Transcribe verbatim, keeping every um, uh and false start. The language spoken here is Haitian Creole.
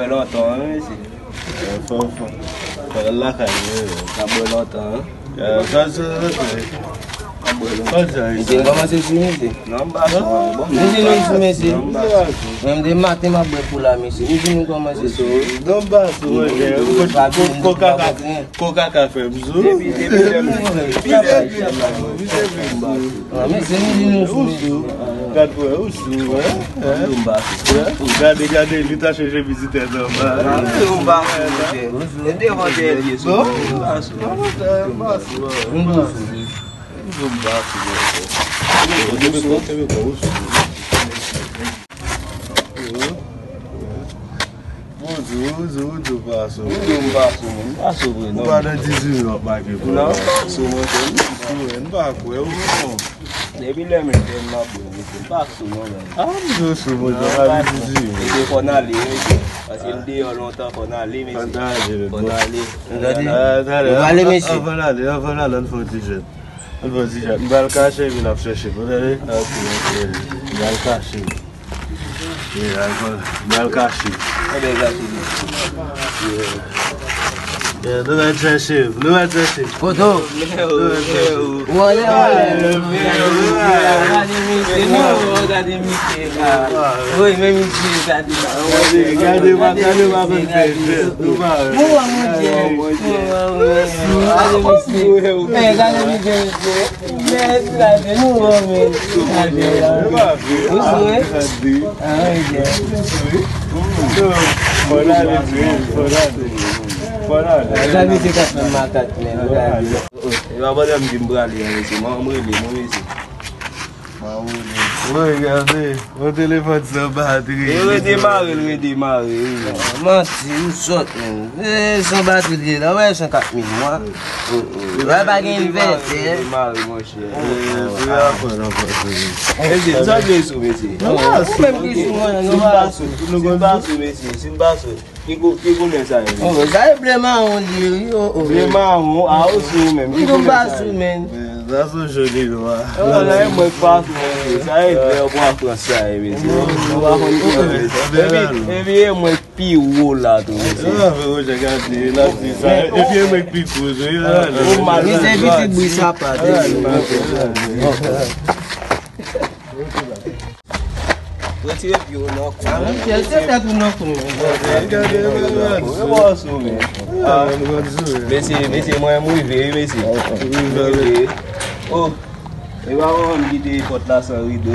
Lontan, wi, mesye. Fò, fò. Fò lakay, wi. N ap bwè lontan, wi. Sa, sa, sa, sa. N ap bwè lontan. Misye, n kòmanse sou misye. Non, m pa sou, bon. Misye, nou sou, mesye. Non, m pa sou. Menm de maten, m ap bwè pou la, mesye. Misye, nou kòmanse sou. Non, m pa sou, mwen, koka, koka ka fè m sou. Depi, depi lè m, depi lè m, depi lè m, depi lè m, An, men se nou di nou sou. Ou sou. Gad wè, ou sou, wè. Gade, gade, li ta chèche vizitè nan ba. Ou pa sou, monchè. E devan dèyè l ye sou. Non? Ou pa sou. Ou pa sou. Ou pa sou. Ou pa sou, monchè. Kenbe kò, kenbe kò, ou sou. Ou di, ou di, ou di, ou pa sou. Ou di, ou pa sou, men. M pa sou vre, non. Ou pa nan dizuit w ap make pou non, m pa sou, monchè. M pa sou, men, m pa kwè ou non. Depi lè men, m ap bwè, mesye. M pa sou, non, men. Ah, m di w sou, monchè, m pa nan dizuit. Mesye, fò n ale, mesye. Paske m deyò lontan, fò n ale, mesye. Fò n ale, men. Fò n ale. Tande? Nou ale, mesye. Anvan n ale, anvan n ale, ann fè yon ti jwèt. Ann fè yon ti jwèt. M pral kache, epi n ap chèche. Ou tande? Ok, ok. M pral kache. Yeah, m pral kache. Ebyen, kache li. Yeah. Yeah, nou mèt chèche, nou mèt chèche. Kote w? Ou anlè, ou anlè. Gade misye, non, gade misye la. Wi, men misye, gade. Gade, gade, gade, gade misye. Gade misye. Men, gade misye, misye. Men, gade, nou wè, men. Gade la. Ou sou, wi? Ah, wi, byen. Fò n ale, fò n ale. Fò n ale. Gade misye k ap fè makak, men. Gade. E pa pandan m di m prale an, mesye. Mwen, m rele, non, mesye. Mwen rele. Wi, gade. Yon telefòn san batri. E redemare, l redemare, wi. Manti, ou sòt, men. E, san batri l ye la, wè, san kat mil mwa. Wè, pa gen envètè. Redemare, monchè. E, se yon afè, non, mesye. Mesye, sa vle sou, mesye. Non, ou menm ki sou mwen, non, pa sou. Si m pa sou, mesye, si m pa sou. Ki kou-, ki koulè sa ye? Oh, sa e ble mawon li ye, wi, oh, oh. Ble mawon, a ou sou menm. Ki koulè sa ye? Men, sa se joli nwa. Oh, la, e mwen k pa sou, men. Sa e vè bwa Frans sa ye, mesye. Nou pa konn ki vè. Epi, epi e mwen k pi wo la tou, mesye. Ah, men, Roger, gade, la, se sa. Epi e mwen k pi gwo, wi, la. Misye pitit bri sapa, Retire pye w nan kou. Ah, men, se tèt ou nan kou, men. Gade, gade, gade. Mesye, mesye, mwen, m rive, wi, mesye. M rive. Oh, e pa mwen menm ki te pòt la san rido.